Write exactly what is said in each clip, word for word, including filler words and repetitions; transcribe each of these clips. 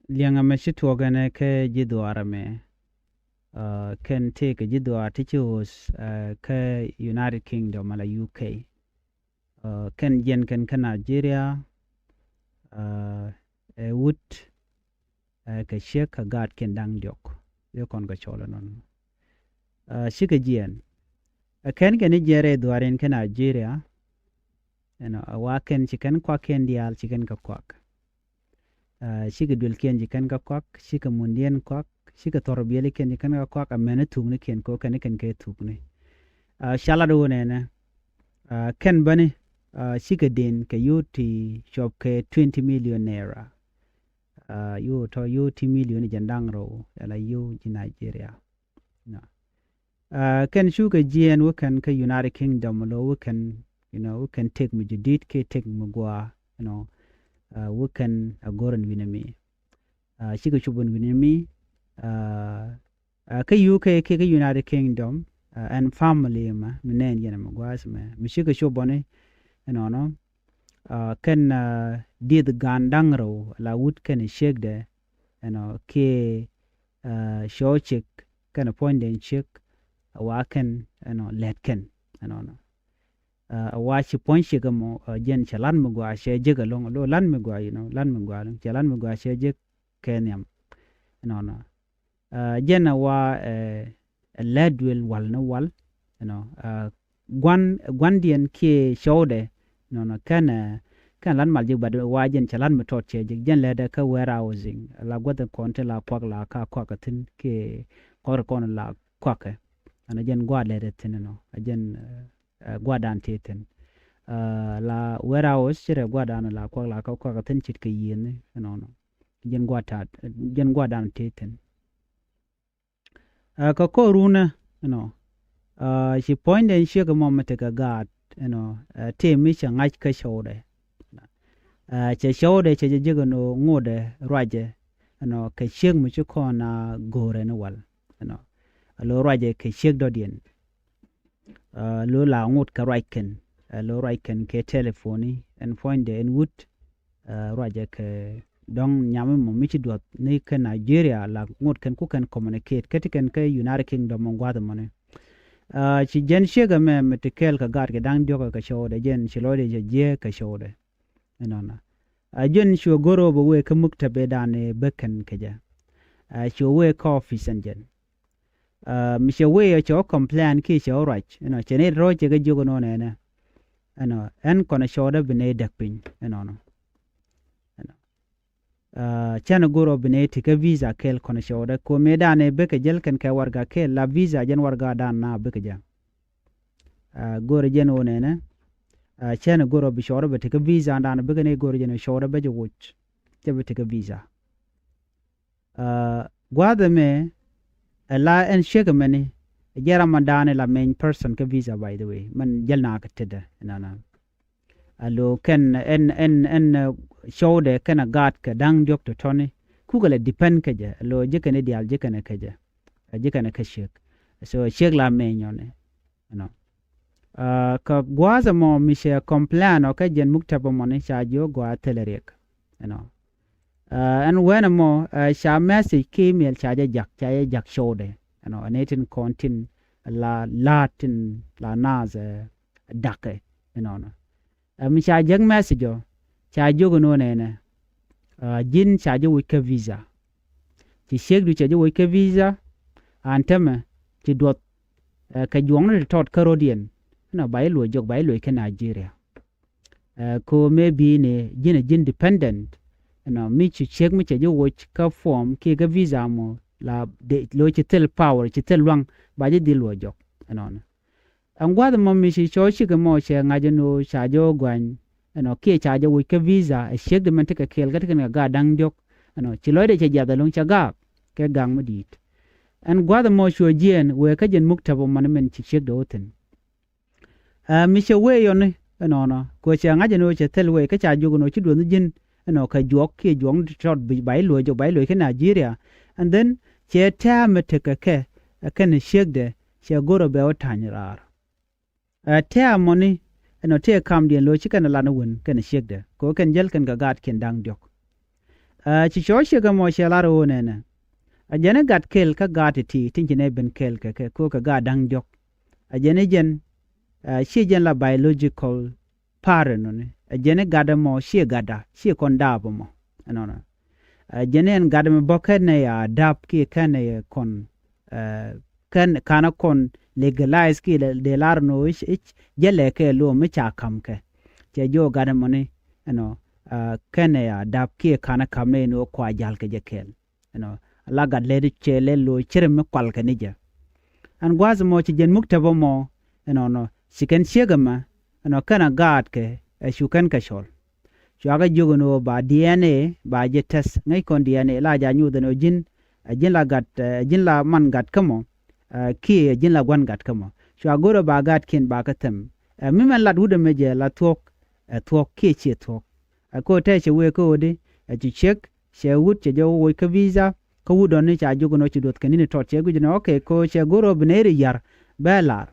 Liɛŋɛ mɛ ci tuɔk ɛnɛ kɛ ji̱ dhuaar ɛmɛ. Kɛn tëëkɛ ji̱ dhuaar ti ci host kä United Kingdom ala U K. Kɛn jiɛn kɛn kä Nigeria. Ɛ wut kɛ ciek kɛ gaatkiɛn da̱ŋ diɔ̱k. Yɛ kɔn kɛ cɔl ɛnɔn. Cikɛ jiɛn ɛ kɛn kɛn i̱ jiɛn rɛy dhuaar in kä Nigeria. Ɛnɔ ɛ wa kɛn ci kɛn kuak kɛn diaal ci kɛn kɛ kuak. Cikɛ duëlkiɛn ci kɛn kɛ kuak, cikɛ mundiɛn kuak, cikɛ thɔrbiɛlikiɛn ci kɛn kɛ kuak, amɛn i̱ thuknikiɛn kɛ ɣöö kɛn i̱ kɛn kɛ thukni. Ca lat wä nɛnɛ kɛn bäni cikɛ den kɛ yio̱w ti cuɔp kɛ twenty million naira. Yio̱w tɔ yio̱w ti million jɛn da̱ŋ rɛw ala yio̱w ji̱ Nigeria. Kɛn cukɛ jiɛɛn wä kɛn kä United Kingdom lo wä kɛn, you know, wä kɛn tëk mi jɛ di̱t kiɛ tëk mi gua̱a̱, you know, wä kɛn a go̱r ɛn wi̱nɛ mi. Cikɛ cop ɛn wi̱nɛ mi kä U K kiɛ kä United Kingdom. Ɛn family mɛ mi nɛn yɛn mi gua̱a̱ mɛ mi cikɛ cop bɔni ɛnɔnɔ. Kɛn dieth gan da̱ŋ rɛw la wut kɛn ciekdɛ ɛnɔ kiɛ cɔɔ ciek kɛn puɔ̱nydɛ ciek. A wa kɛn ɛnɔ lɛt kɛn ɛnɔnɔ. A wa ci puɔ̱ny ciek ɛmɔ jɛn cɛ lat mi gɔaa cɛ jek ɛlɔ̱ŋ lo lat mi gɔaa, you know, lat mi gɔaa ɛlɔ̱ŋ cɛ lat mi gɔaa cɛ jek kɛ nhiam ɛnɔnɔ. Jɛn a wa ɛ lɛ duël wal ni wal, you know, guan guandiɛn kiɛ cɔwdɛ nɔnɔ kɛn kɛn lat mal jik bat wa jɛn cɛ lat mi tɔt cɛ jik jɛn lɛdɛ kä warehousing la guath kɔn ti la kuak la ka kuak thi̱n kiɛ kɔr kɔn la kuakɛ. Ɛn jɛn gua lɛdɛ thi̱n nɔ a jɛn gua dan ti thi̱n la warehouse ci rɛ gua dan la kuak la ka kuak thi̱n cit kɛ yieni nɔnɔ. Jɛn gua tat jɛn gua dan ti thi̱n. Kä kɔr runä, you know, ci puɔ̱nydɛ ciek mɔ mi tekɛ gaat, you know, tëë mi cɛ ŋa̱c kä cɔwdɛ. Cɛ cɔwdɛ cɛ jɛ jek ɛn ɣöö ŋotdɛ ruacɛ, you know, kɛ ciek mi ci kɔn a go̱o̱rɛ ni wal, you know. A lo ruacɛ kɛ ciek dɔ̱diɛn. Lo la ŋot kɛ ruac kɛn, lo ruac kɛn kɛ telefoni ɛn puɔ̱nydɛ ɛn wut. Ruacɛ kɛ dɔ̱ŋ nyam mɔ mi ci duɔth ni kɛ Nigeria la ŋot kɛn ku kɛn communicate kä ti kɛn kä United Kingdom mɔ gua̱th mɔni. Ci jɛn ciek ɛmɛ mi ti kɛɛl kɛ gaat kɛ da̱ŋ diɔ̱k kɛ cɔwdɛ jɛn ci lɔcdɛ cɛ jiɛ kɛ cɔwdɛ. Ɛnɔnɔ a jɛn cuɛ go̱r ɣöö bɛ wee kä muktab ëë dan ëë bä kɛn kɛ jɛ. Cuɛ wee kä office ɛn jɛn. Mi cɛ wee ɔ cɛ wä complain kiɛ cɛ wä ruac, you know, cɛ ni rɔ̱ cɛ kɛ jiök ɛnɔ nɛnɛ. You know, ɛn kɔn cɔwdɛ bi nɛy däk piny, you know, nɔ. You know. Cɛn go̱r ɔ bi nɛy ti kä visa kɛl kɔn cɔwdɛ ko mëë dan ɛ bikɛ jäl kɛn kɛ warga kɛl la visa jɛn warga dan na bikɛ jɛ. Go̱r jɛn wä nɛnɛ. Cɛn go̱r ɔ bi cɔwdɛ bi ti kä visa dan bikɛ nɛy go̱r jɛn cɔwdɛ bɛ jɛ woc. Cɛ bi ti kä visa. Gua̱a̱th ɛmɛ ɛ la ɛn ciek ɛmɛni ɛ jɛ ram ma da̱a̱n ɛ la mɛny person kä visa, by the way, mɛn jäl nakä tetdɛ ɛnɔnɔ. A lo kɛn ɛn ɛn ɛn cɔwdɛ kɛn a gaat kɛ da̱ŋ diɔ̱k tɔ̱tɔ̱ni kukɛ lɛ depend kä jɛ, a lo ji̱ kɛn i̱ diaal ji̱ kɛn ɛ kä jɛ, ji̱ kɛn ɛ kä ciek. So ciek la mɛny ɔni. You know. Kä gua̱a̱th ɛmɔ mi cɛ complain ɔ kä jɛn muktab ɛmɔni ca jiök gua̱a̱th thilɛ riɛk. You know. Ɛn wen ɛmɔ ca message ki email ca jɛ jak, ca jɛ jak cɔwdɛ. You know, ɛn ɛ tin kɔn tin la la̱a̱t tin la naath dakɛ. You know, nɔ. Ɛ mi ca jek message ɔ ca jiök ɛn ɣöö nɛnɛ, ji̱n ca jɛ woc kä visa. Ci ciekdu ca jɛ woc kä visa. An tämɛ ci duɔth kɛ juɔkni ti tɔt kä ro̱diɛn. Ɛnɔ ba i̱ luɔc jɔk ba i̱ luɔc kä Nigeria. Ko mëë bi̱i̱ni ji̱n ɛ ji̱n dependent. Ɛnɔ mi ci ciek mi ca jɛ woc kä form kiɛ kä visa mɔ la lo̱c ci thil power ci thil luaŋ ba jɛ dhil luɔc jɔk. Ɛnɔnɔ. Ɛn gua̱th ɛmɔ mi ci cɔw cikɛ mɔ cɛ ŋa̱c ɛn ɣöö ca jɛ wä gua̱ny ɛnɔ kiɛ ca jɛ woc kä visa ɛ ciekdɛ mɛn tekɛ kɛɛl kä tekɛn kɛ gaat da̱ŋ diɔ̱k. Ɛnɔ ci lɔcdɛ cɛ jiath ɛlɔ̱ŋ cɛ gaak kɛ ga̱a̱ŋ mi di̱i̱t. Ɛn gua̱th ɛmɔ cuɛ jiɛɛn wëë kä jɛn muktab ɛmɔni mɛn ci ciekdɛ wä thi̱n. Ɛ mi cɛ wee yɔni ɛnɔnɔ kɛ cɛ ŋa̱c ɛn ɣöö cɛ thil wee kä ca jiök ɛn ɣöö ci duɔth ni ji̱n ɛnɔ kɛ juɔk kiɛ juɔk ni tɔt ba i̱ luɔc jɔk ba i̱ luɔc kä Nigeria. And then cɛ tɛ̱̈ɛ̱̈ mi tekɛ kɛ ɛ kɛn ciekdɛ cɛ go̱r ɛ bɛ wä ta̱ny raar. Ɛ tɛ̱̈ɛ̱̈ mɔni ɛnɔ tëë kamdiɛn lo̱c ci kɛn ɛ lan ɛ wen kɛn ciekdɛ kɛ ɣöö kɛn jäl kɛn kɛ gaatkiɛn da̱ŋ diɔ̱k. Ɛ, ci cɔɔc ciek ɛmɔ ciɛ lar ɣöö nɛnɛ, ɛ jɛn i̱ gat kɛl kä gaat ti̱ti̱ tin ci nɛ ben kɛl kɛ kɛ ko̱ kɛ gaat da̱ŋ diɔ̱k. Ɛ jɛn i̱ jɛn, ɛ, ciɛ jɛn la biological parent nɔni. Ɛ jɛn i̱ gat ɛmɔ ciɛ gatda, ciɛ kɔn daap ɛmɔ. Ɛnɔnɔ. Ɛ jɛn i̱ ɛn gat ɛmɛ bä kɛn ɛ ya daap kiɛ kɛn ɛ kɔn, ɛ, kɛn kanɛ kɔn legalize kiɛ dee lar nɔ i̱ jɛ lɛ kɛ lo̱o̱m mi ca ka̱m kɛ. Cɛ jiɔ gat ɛmɔni, ɛnɔ, ɛ, kɛn ɛ ya daap kiɛ kanɛ ka̱m ni ɛn ɣöö kua ja̱l kɛ jɛ kɛɛl. Ɛnɔ, la gat lɛt cɛ lɛ lo̱o̱ cir mi kual kɛ ni jɛ. Ɛn gua̱a̱th ɛmɔ ci jɛn muk tɛpɛ mɔ, ɛnɔnɔ, ci kɛn ciek ɛmɛ, ɛnɔ, kɛn a gaat kɛ, ɛ cu kɛn kɛ cɔl. Cuakɛ jiök ɛn ɣöö ba D N A, ba jɛ tɛth, ŋäc kɔn D N A, la ja nyuuth ɛn ɣöö ji̱n, ɛ ji̱n la gat, ɛ ji̱n la man gat kä mɔ, ɛ kiɛ ɛ ji̱n la gua̱n gat kä mɔ. Cua go̱rɛ ba gaatkiɛn ba kɛ thɛm. Ɛ mi mɛn lat wut ɛmɛ jɛ la thuɔ̱k, ɛ thuɔ̱k kiɛ ciɛ thuɔ̱k. Ɛ ko̱ tɛɛ cɛ wee kä ɣöö di, ɛ cu ciek, cɛ wut cɛ jɛ woc kä visa, kä wut dɔ̱ni ca jiök ɛn ɣöö ci duɔth kɛ ni̱n tɔt cɛ guic ɛn ɣöö, okay, ko cɛ go̱r ɣöö bi nɛy ri ya̱r bɛ lar.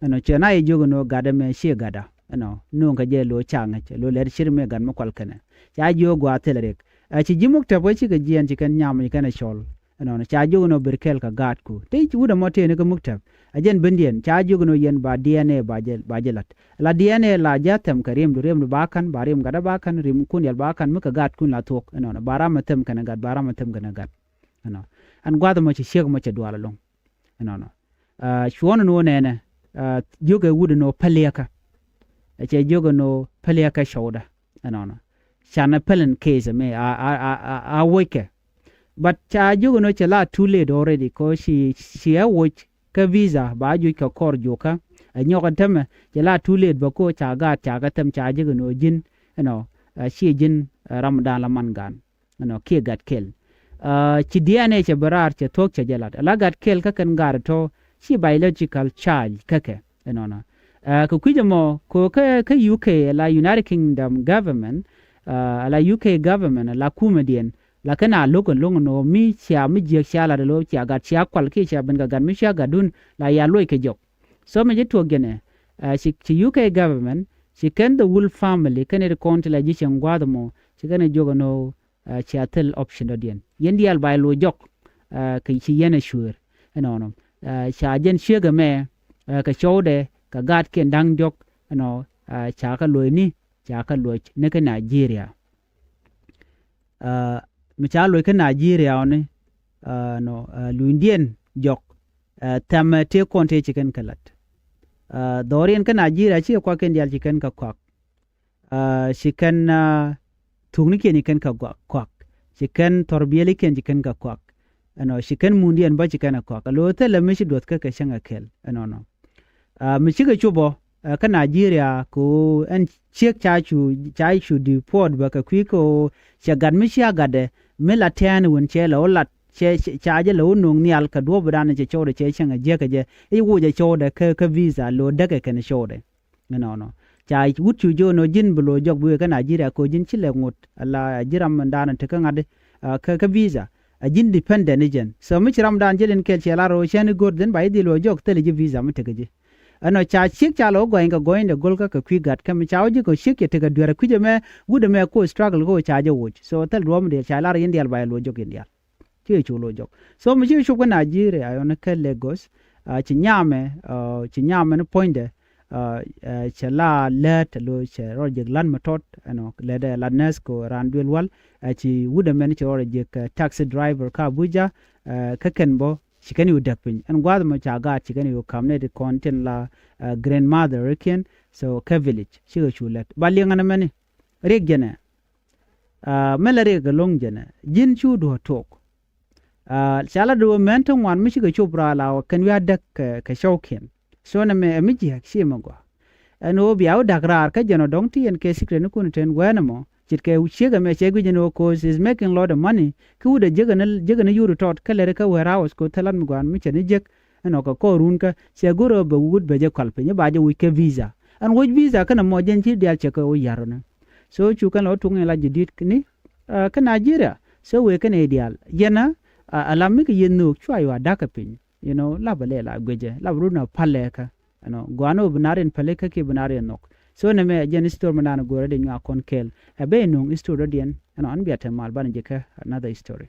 Ɛnɔ, cɛ na yɛ jiök ɛn ɣöö gat ɛmɛ ciɛ gatda. Ɛnɔ, no̱o̱ŋ kɛ jɛ lo̱o̱ ca ŋäc, lo̱o̱ lɛr cir mi gat mi kual kɛnɛ. Ca jiök gua̱a̱th thilɛ riɛk. Ɛ ci ji̱ muk tɛp wä cikɛ jiɛɛn ci kɛn nyam ci kɛn ɛ cɔl. Ɛnɔnɔ, ca jiök ɛn ɣöö ber kɛl kɛ gaatku. Te wut ɛmɔ tëëni kä muk tɛp. Ɛ jɛn bendiɛn, ca jiök ɛn ɣöö yɛn ba D N A ba jɛ, ba jɛ la̱t. La D N A la ji̱ a thɛm kɛ riɛmdu, riɛmdu ba ka̱n, ba riɛm gatdä ba ka̱n, riɛm kun diaal ba ka̱n, mi kɛ gaatkun la thuɔ̱k, ɛnɔnɔ, ba ram a thɛm kɛnɛ gat, ba ram a thɛm kɛnɛ gat. Ɛnɔ. Ɛn gua̱a̱th ɛmɔ ci ciek ɛmɔ cɛ dual ɛlɔ̱ŋ. Ɛnɔnɔ. Ɛ, cuɔ̱n ɛn ɣöö nɛnɛ, ɛ, jiök ɛ wut ɛn ɣöö päliäkä. Ɛ cɛ jiök ɛn ɣöö päliäkä cɔwdä. Ɛnɔnɔ. Canɛ päl ɛn case ɛmɛ, a, a, a, a, a wockɛ. But ca jiök ɛn ɣöö cɛ la too late already, 'cause ci, ci ɛ woc kä visa ba juc kɛ kɔr jukä. Ɛ nyɔk ɛ tämɛ, cɛ la too late bä ko ca gaat ca kɛ thɛm ca jek ɛn ɣöö ji̱n, ɛnɔ, ɛ, ciɛ ji̱n, ɛ, ramdan la man gan. Ɛnɔ, kiɛ gat kɛl. Ɛ, ci D N A cɛ bɛ raar cɛ thuɔ̱k cɛ jɛ lat. Ɛ la gat kɛl kä kɛn gaat tɔ̱, ci biological child kä kɛ. Ɛnɔnɔ. Ɛ, kɛ kui̱c ɛmɔ, ko kä, kä U K, ɛ la United Kingdom government, ɛ, ɛ la U K government, ɛ la kumɛdiɛn, la kɛn a lo̱k ɛn lo̱ŋ ɛn ɣöö mi cia mi jiäk cia lat ɛn ɣöö cia gat cia kual kiɛ cia ben kɛ gat mi cia gatdun la ya luɔc kɛ jɔk. So mi ci tuɔɔk jɛn ɛ, ɛ, ci, ci U K government, ci kɛn the whole family, kɛn ɛ ti kɔn ti la ji̱ cieŋ gua̱a̱th ɛmɔ, ci kɛn ɛ jiök ɛn ɣöö, ɛ, cia thil option dɔ̱diɛn. Yɛn diaal ba ɛ lo̱c jɔk, ɛ, kɛ ci yɛn ɛ cuëër. Ɛnɔnɔ. Ɛ, ca jɛn ciek ɛmɛ, ɛ, kɛ cɔwdɛ, kɛ gaatkiɛn da̱ŋ diɔ̱k, ɛnɔ, ɛ, ca kɛ luɔc ni, ca kɛ luɔc ni kä Nigeria. Ɛ, mi ca luɔc kä Nigeria ɔni, ɛ, nɔ, ɛ, lunydiɛn jɔk, ɛ, thɛmɛ tëë kɔn tëë ci kɛn kɛ la̱t. Ɛ, dhɔriɛn kä Nigeria cikɛ kuakiɛn diaal ci kɛn kɛ kuak. Ɛ, ci kɛn, ɛ, thuknikiɛn ci kɛn kɛ guak, kuak. Ci kɛn thɔrbiɛlikiɛn ci kɛn kɛ kuak. Ɛnɔ, ci kɛn mundiɛn bä ci kɛn ɛ kuak. Ɛ lo̱o̱ thilɛ mi ci duɔth kä kɛ cäŋ ɛ kɛl. Ɛnɔnɔ. Ɛ, mi cikɛ cop ɔ, ɛ, kä Nigeria kɛ ɣöö ɛn ciek ca cu, ca cu deport bä kɛ kui̱ kɛ ɣöö cɛ gat mi cia gatdɛ mi la tɛ̈ɛ̈n wën cɛ lɛ wä lat cɛ, cɛ, ca jɛ lɛ wä no̱o̱ŋ nhial kɛ duɔ̱ɔ̱pdan cɛ cɔwdɛ cɛ cäŋ ɛ jiäkä jɛ i̱ woc ɛ cɔwdɛ kä, kä visa lo̱o̱ däkɛ kɛn cɔwdɛ. Ɛnɔnɔ. Ca wut cu jiök ɛn ɣöö ji̱n bi lo̱o̱ jɔk bi wee kä Nigeria kɛ ɣöö ji̱n ci lɛ ŋot ala ji̱ ram ɛn daanɔ tekɛ ŋa̱t, ɛ, kä, kä visa. Ɛ ji̱n dependent ni jɛn. So mi ci ramdan ji̱ lin kɛl cɛ lar ɣöö cɛn i̱ go̱r dhin ba ji̱ dhil lo̱o̱ jɔk thilɛ ji̱ visa mi tekɛ ji̱. Ɛnɔ ca ciek ca lɛ wä gɔa̱ny kɛ gɔ̱nyndɛ go̱l kä kɛ kui̱ gat kä mi ca wä ji̱ kɛ ciek cɛ tekɛ dueerä kui̱c ɛmɛ wut ɛmɛ ko struggle ko ca jɛ woc. So thil duɔ̱ɔ̱p mi dee ca lar yɛn diaal ba yɛ lo̱o̱ jɔk yɛn diaal. Ci kɛ cu lo̱o̱ jɔk. So mi ci kɛ cop kä Nigeria ɣɔni kä Lagos, ɛ, ci nyamɛ, ɛ, ci nyamɛ ni puɔ̱nydɛ, ɛ, ɛ, cɛ la lät ɛ lo̱o̱ cɛ rɔ jek la̱t mi tɔt, ɛnɔ, lät ɛ la nurse ko raan duël wal, ɛ, ci wut ɛmɛn ci rɔ jek, ɛ, taxi driver kä Abuja, ɛ, kä kɛn bä ci kɛn i̱ wä däk piny. Ɛn gua̱a̱th mɔ ca gaat ci kɛn i̱ wä ka̱m nɛy ti kɔn tin la, ɛ, grandmother kiɛn, so kä village cikɛ cu lät. Ba liɛŋ ɛn ɛmɛni. Riɛk jɛnɛ. Ɛ, mɛn la riɛk ɛlɔ̱ŋ jɛnɛ. Ji̱n cu duɔ̱ɔ̱r tuɔɔk. Ɛ, ca la duɔ̱ɔ̱r mɛn ti ŋuan mi cikɛ cop raal a wä kɛn wi̱i̱ a däk kɛ, kɛ cɔwkiɛn. So nɛ mɛ ɛ mi jiääk ci mɛ gɔaa. Ɛn ɣöö bia wä da̱k raar kä jɛn ɔ dɔ̱ŋ ti yɛn kɛ secret ni kun ten guɛɛn ɛmɔ. Ce̱tkɛ ciek ɛmɛ cɛ guic ɛn ɣöö 'cause is making lot of money. Kä wut ɛ jiäk ɛn, jiäk ɛn yur tɔt kä lɛr kä warehouse ko thil lat mi gɔaa mi cɛ ni jiäk. Ɛn ɔ kɛ kɔɔrun kä cɛ go̱r ɣöö bɛ wut bɛ jɛ kual piny i̱ ba jɛ wi̱c kɛ visa. Ɛn woc visa kɛn ɛmɔ jɛn ci diaal cɛ kɛ wä ya̱r ɔni. So cu kɛn lɔ tuŋ in la jadid ni, ɛ, kä Nigeria. So wëë kɛn i̱ diaal. Yɛn ɛ, ɛ, ɛ la mi kɛ yɛn nhöök cua yua da̱kä piny. You know, lapɛ lɛ la guecɛ, lapɛ run a palɛ kä. You know, gua̱a̱n ɔ bi nar in pälɛ kä kiɛ bi nar in nhɔk. So nɛmɛ ɛ jɛn history mi naan go̱o̱rä di nyuak kɔn kɛɛl. Ɛ ben nuŋ history dɔ̱diɛn ɛn ɣän bia te mal banɛ jɛ kɛ another history.